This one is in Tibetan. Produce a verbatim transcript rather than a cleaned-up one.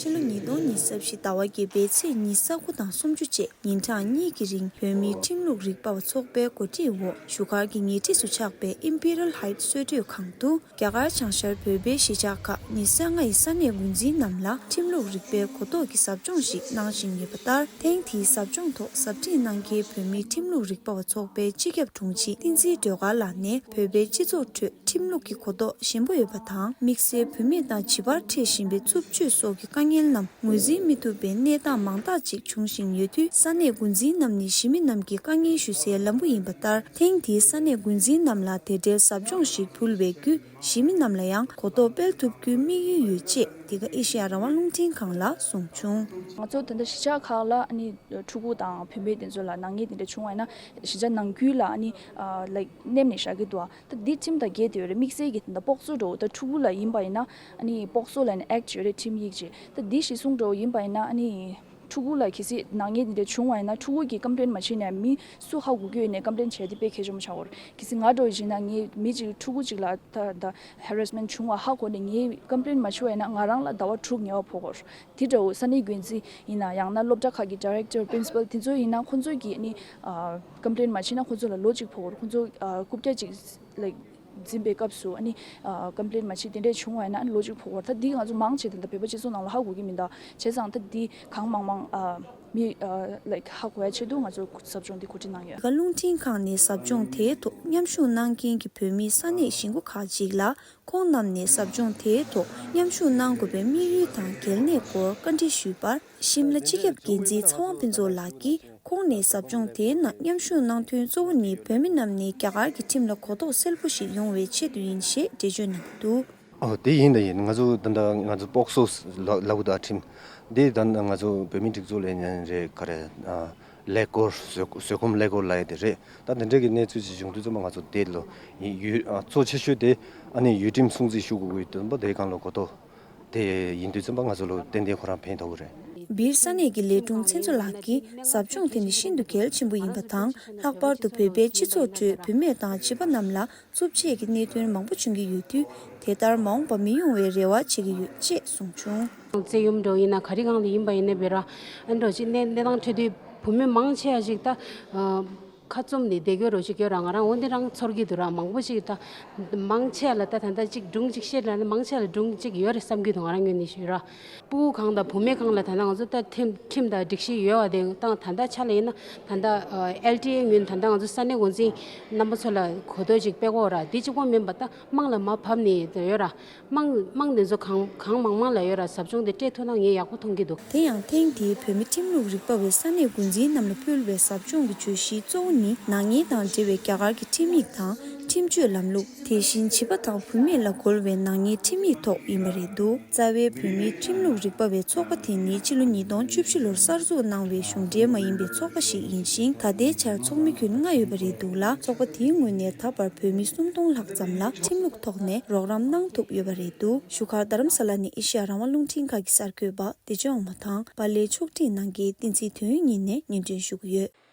ཕྱི་ལོ་ཉིས་སྟོང་ཉི་ཤུ་རྩ་བཞི་ཟླ་བ་བརྒྱད་པའི་ཚེས་ཉི་ཤུ་རྩ་དགུ་དང་སུམ་ཅུ་བཅས་ཉིན་གྲངས་གཉིས་ཀྱི་རིང་བོད་མིའི་ཁྲིམས་ལུགས་རིག་པ་བ་ཚོགས་པའི་གོ་སྒྲིག་འོག་བཞུགས་སྒར་གྱི་ཉེ་འཁྲིས་སུ་ཆགས་པའི་ཨིམ་པི་རལ་ཧའེཊ་གསོལ་མགྲོན་ཁང་དུ། རྒྱ་གར་བྱང་ཤར་བོད་པའི་གཞིས་ཆགས་ཁག་ཉི་ཤུ་རྩ་ལྔ་ཡི་ས་གནས་འགོ་འཛིན་རྣམས་ལ་ཁྲིམས་ལུགས་རིག་པའི་གོ་རྟོགས་ཀྱི་ཟབ་སྦྱོང་ཞིག་གནང་བཞིན་ཡོད་པ་ལྟར། ཐེངས་འདིའི་ཟབ་སྦྱོང་ཐོག་ཟབ་ཁྲིད་གནང་མཁན་བོད་མིའི་ཁྲིམས་ལུགས་རིག་པ་བ་ཚོགས་པའི་སྤྱི་ཁྱབ་དྲུང་ཆེ་བསྟན་འཛིན་སྒྲོལ་དཀར་ལགས་ནས། བོད་པའི་སྤྱི་ཚོགས་ཁྲོད་ཁྲིམས་ལུགས་ཀྱི་གོ་རྟོགས་ཞན་པོ་ཡོད་པ་དང་། དམིགས་བསལ་བུད་མེད་དང་བྱིས་པར་འཕྲད་བཞིན་པའི་རྩུབ་སྤྱོད་སོགས་ཀྱི་དཀའ་ངལ་རྣམས་ངོས་འཛིན་མི་ཐུབ་པའི་གནས་སྟངས་མང་དག་ཅིག་འབྱུང་བཞིན་ཡོད་དུས། ས་གནས་འགོ་འཛིན་རྣམས་ནི་གཞིས་མི་རྣམས་ཀྱི་དཀའ་ངལ་ཞུ་སའི་ལམ་བུ་ཡིན་པ་ལྟར། ཐེངས་འདིའི་ས་གནས་འགོ་འཛིན་རྣམས་ལ་དེ་འབྲེལ་ཟབ་སྦྱོང་ཞིག་ཕུལ་བའི་བརྒྱུད། གཞིས་མི་རྣམས་ལ་ཡང་གོ་རྟོགས་སྤེལ་ཐུབ་རྒྱུའི་དམིགས་ཡུལ་ཡོད་ཅེས། འདི་ག་ཨེ་ཤེ་ཡ་རང་དབང་རླུང་འཕྲིན་ཁང་ལ་གསུངས་བྱུང་། ང་ཚོ་ད་ལྟ་གཞིས་ཆགས་ཁག་ལ་ཨ་ནི་ཕྲུ་གུ་དང་བུད་མེད་དེ་ཚོ་ལ་ནག་ཉེས་དེ་འདྲ་བྱུང་བ་ཡིན་ན། གཞིས་ཆགས་ནང་ཁུལ་ལ་ཨ་ནི་ལའིཀ་མནན་ནས་བཞག་གི་འདུག་ད་འདི་ཁྲིམས་དང་འགལ་དེ་ཡོད་རེད། དམིགས་བསལ་གྱི་ད་ལྟ་སྤོག་སོ་འདྲ་བོ། ད་ཕྲུ་གུ་ལ་ཡིན་པ་ཡིན་ན་ཨ་ནི་སྤོག་སོ་ལབ་ནས་ཨེཀཊ་ཡོད་རེད། ཁྲིམས་ཡིག་ཅིག་ད་འདི་གཞི་བཟུང་འདྲ་བོ་ཡིན་པ་ཡིན་ན་ཨ་ནི། ཕྲུ་གུ་ལ་གལ་སྲིད་ནག་ཉེས་འདི་འདྲ་བྱུང་བ་ཡིན་ན། ཕྲུ་གུ་གིས་ཀམ་པི་ལེན་མ་བྱས་ནས་མི་སུ་ཧ་གོ་གི་ཡོད་ནས་ཀམ་པི་ལེན་བྱས་ཏེ་དཔེ་གལ་ཆེན་པོ་ཆགས་ཡོད་རེད། གལ་སྲིད་ང་འདྲ་བོ་ཡིན་ན་ངས་མི་གཅིག་ཕྲུ་གུ་གཅིག་ལ་ད་ད་ཧེ་རེ་སི་མེན་ཊི་བྱུང་བ་ཧ་གོ་ནས་ངས་ཀམ་པི་ལེན་མ་བྱས་པ་ཡིན་ན་ང་རང་ལ་ཟླ་བ་དྲུག་ཉེས་པ་ཕོག་གི་ཡོད་རེད། དེ་འདྲ་བོ་ས་གནས་འགོ་འཛིན་ཡིན་ན། ཡང་ན་སློབ་གྲྭ་ཁག་གི་ཌི་རེག་ཊར་པི་རིན་སི་པལ་དེ་ཚོ་ཡིན་ན། ཁོང་ཚོ་གིས་ནི་ཀམ་པི་ལེན་མ་བྱས་ན་ཁོང་ཚོ་ལ་ལོ་གཅིག་ཕོག་གི་ཡོད་རེད། ཁོང་ཚོ་རྐུབ་བཀྱག་གཅིག་ལའིཀ་འཛིན་པའི་སྐབས་སུ་ཨ་ནི་ཀམ་པི་ལེན་མ་བྱས་དེ་འདྲས་བྱུང་བ་ཡིན་ན་ཨ་ནི་ལོ་གཅིག་ཕོག་གི་ཡོད་རེད། ད་འདི་ང་ཚོ་མང་ཆེ་ད་ལྟ་བོད་པ་སྤྱི་ཚོགས་ནང་ལ་ཧ་གོ་གི་མི་འདུག་བྱས་ཙང་ད་འདི་གང་མང་མང་ཨ་མི་ཨ་ལའིཀ་ཧ་གོ་ཡ་ཆེད་དུ་ང་ཚོ་ཟབ་སྦྱོང་འདི་གོ་སྒྲིག་གནང་ཡོད། རྒྱ་གར་རླུང་འཕྲིན་ཁང་ནས་ཟབ་སྦྱོང་དེའི་ཐོག་མཉམ་ཞུགས་གནང་མཁན་གྱི་བོད་མིའི་ས་གནས་གཞིས་འགོ་ཁག་ཅིག་ལ། ཁོང་རྣམས་ནས་ཟབ་སྦྱོང་དེའི་ཐོག་མཉམ་ཞུགས་གནང་དགོས་པའི་དམིགས་ཡུལ་དང་གལ་གནད་སྐོར་བཀའ་འདྲི་ཞུས་པར། ཤིམ་ལ་སྤྱི་ཁྱབ་འགན་འཛིན་ཚེ་དབང་ཕུན་ཚོགས་ལགས་ཀྱིས། ཁོང་ནས་ཟབ་སྦྱོང་དེའི་ནང་མཉམ་ཞུགས་གནང་དོན་གཙོ་བོ་ནི་བོད་མི་རྣམས་ནས་རྒྱ་གར་གྱི་ཁྲིམས་ལ་གོ་རྟོགས་གསལ་པོ་ཞིག་ཡོང་བའི་ཆེད་དུ་ཡིན་ཞེས་འགྲེལ་བརྗོད་གནང་གི་འདུག། ཨོ་དེ་ཡིན་ད་ཡིན། ང་ཚོ་ད་ལྟ་ང་ཚོ་སྤོག་སོ་ལབ་ལབ་གི་འདུག་ཨ། ཁྲིམས་དེ་ད་ང་ཚོ་བོད་མིའི་སྒྲིག་འཛུགས་ལས་ཉན་རེད། ག་རེ་ཨ་ཀླད་ཀོར་བཟོད་བཟོད་སྒོམ་ཀླད་ཀོར་ལབ་ཡ་དེ་རེད། ད་དེ་འདྲ་གི་གནས་ཚུལ་ཅིག་བྱུང་དུས་ཙམ་པ་ང་ཚོ་དེ་ལོ་ཡིན་ཡུལ་ཨ་གཙོ་ཆེ་ཤོས་དེ་ཨ་ནི་ཡུལ་ཁྲིམས་སྲུང་བརྩི་ཞུ་དགོས་ཀྱི་དོན་པ་དེ་གང་ལ་གོ་རྟོགས། དེ་ཡིན་དུས་ཙམ་པ་ང་ཚོ་ལ་ཏན་ཏན་ཁོ་རང་ཕན་ཐོགས་ཀྱི་རེད། སྦིར་ས་གནས་ཀྱི་ལས་དྲུང་མཚན་མཚོ་ལགས་ཀྱིས་ཟབ་སྦྱོང་དེ་ནི་ཤིན་ཏུ་གལ་ཆེན་པོ་ཡིན་པ་དང་། ལྷག་པར་དུ་བོད་པའི་སྤྱི་ཚོགས་ཁྲོད་བུད་མེད་དང་བྱིས་པ་རྣམས་ལ་རྩུབ་སྤྱོད་ཀྱི་གནད་དོན་མང་པོ་བྱུང་གི་ཡོད་དུས། དེ་ལྟར་མ་འོངས་པ་མི་ཡོང་བའི་རེ་བ་བྱེད་ཀྱི་ཡོད་ཅེས་གསུངས་བྱུང་། བཙན་གཡེམ་འདྲ་བོ་ཡིན་ན་ག་རེ་གང་ལ་ཡིན་པ་ཡིན་ན་བེ་ར་ཨ་འདྲ་ཅིག་གནས་གནས་སྟངས་འཕྲད་དུས་བུད་མེད་མང་ཆེ་བ་ཞིག་ད། ཁ་བཙུམ་ནས་བསྡད་དགོས་རོགས་ཞིག་ཡོད་ར། ང་རང་འོ་འདི་རང་ཚོར་གྱི་འདུག་ར། མང་པོ་ཞིག་ད་མང་ཆེ་ལ་ད་ད་ལྟ་གཅིག་སྒྲུང་གཅིག་བཤད་ལ་ནི་མང་ཆེ་ལ་སྒྲུང་གཅིག་ཡོད་རེད་བསམ་གྱི་འདུག་ང་རང་ངོས་ནས་ཞུས་ར། སྤུ་གུ་གང་དང་བུད་མེད་གང་ལ་ད་ལྟ་ང་ཚོ་ད་ཁྲིམས་ཁྲིམས་དང་སྒྲིག་གཞི་ཡོད་བ་དེ་ད་ད་ལྟ་ཆ་ལ་ཡིན་ན་ད་ལྟ་ཨེལ་ཊི་ཨེ་ངོས་ནས་ད་ལྟ་ང་ཚོ་ས་གནས་འགོ་འཛིན་རྣམ་པ་ཚོ་ལ་གོ་རྟོགས་ཅིག་སྤེལ་དགོས་ར། འདི་གཅིག་པོ་མིན་པ་ད་དམངས་ལ་མར་བབས་ནས་ད་ཡོད་ར། དམངས་དམངས་དེ་ཚོ་གང་གང་མང་མང་ལ་ཡོད་ར། ཟབ་སྦྱོང་དེ་སྤྲད་ཐུབ་ན་ངས་ཡག་པོ་མཐོང་གི་འདུག། དེ་ཡང་ཐེངས་འདིའི་བོད་མི་ཁྲིམས་ལུགས་རིག་པ་བའི་ས་གནས་འགོ་འཛིན་རྣམས་ལ་ཕུལ་བའི་ཟབ་སྦྱོང་གི་བརྗོད་གཞི་གཙོ་བོ་ནི་ནག་ཉེས་དང་འབྲེལ་བའི་རྒྱ་གར་གྱི་ཁྲིམས་ཡིག་དང་ཁྲིམས་གཅོད་ལམ་ལུགས། དེ་བཞིན་བྱིས་པ་དང་བུད་མེད་ལ་རྒོལ་བའི་ནག་ཉེས་ཁྲིམས་ཡིག་ཐོག་ཡིན་པ་རེད་འདུག། རྩ་བའི་བོད་མིའི་ཁྲིམས་ལུགས་རིག་པ་བའི་ཚོགས་པ་དེ་ནི་ཕྱི་ལོ་ཉིས་སྟོང་བཅུ་བཞི་ལོར་གསར་འཛུགས་གནང་བའི་གཞུང་འབྲེལ་མ་ཡིན་པའི་ཚོགས་པ་ཞིག་ཡིན་ཞིང་། ད་ལྟའི་ཆར་ཚོགས་མི་ཁྱོན་ལྔ་ཡོད་པ་རེད་འདུག་ལ། ཚོགས་པ་དེའི་ངོས་ནས་ད་བར་བོད་མི་སུམ་སྟོང་ལྷག་ཙམ་ལ་ཁྲིམས་ལུགས་ཐོག་ནས་རོགས་རམ་གནང་ཐུབ་ཡོད་པ་རེད་འདུག། བཞུགས་སྒར་རྡ་རམ་ས་ལ་ནས་ཨེ་ཤེ་ཡ་རང་དབང་རླུང་འཕྲིན་ཁང་གི་གསར་འགོད་པ་བདེ་ཆེན་དབང་མོ་དང་པཱ་ལེ་ཕྱོགས་སྒྲིག་གནང་མཁན་བསྟན་འཛིན་དོན་གཉིས་ནས་སྙན་སྒྲོན་ཞུ་གི་ཡོད།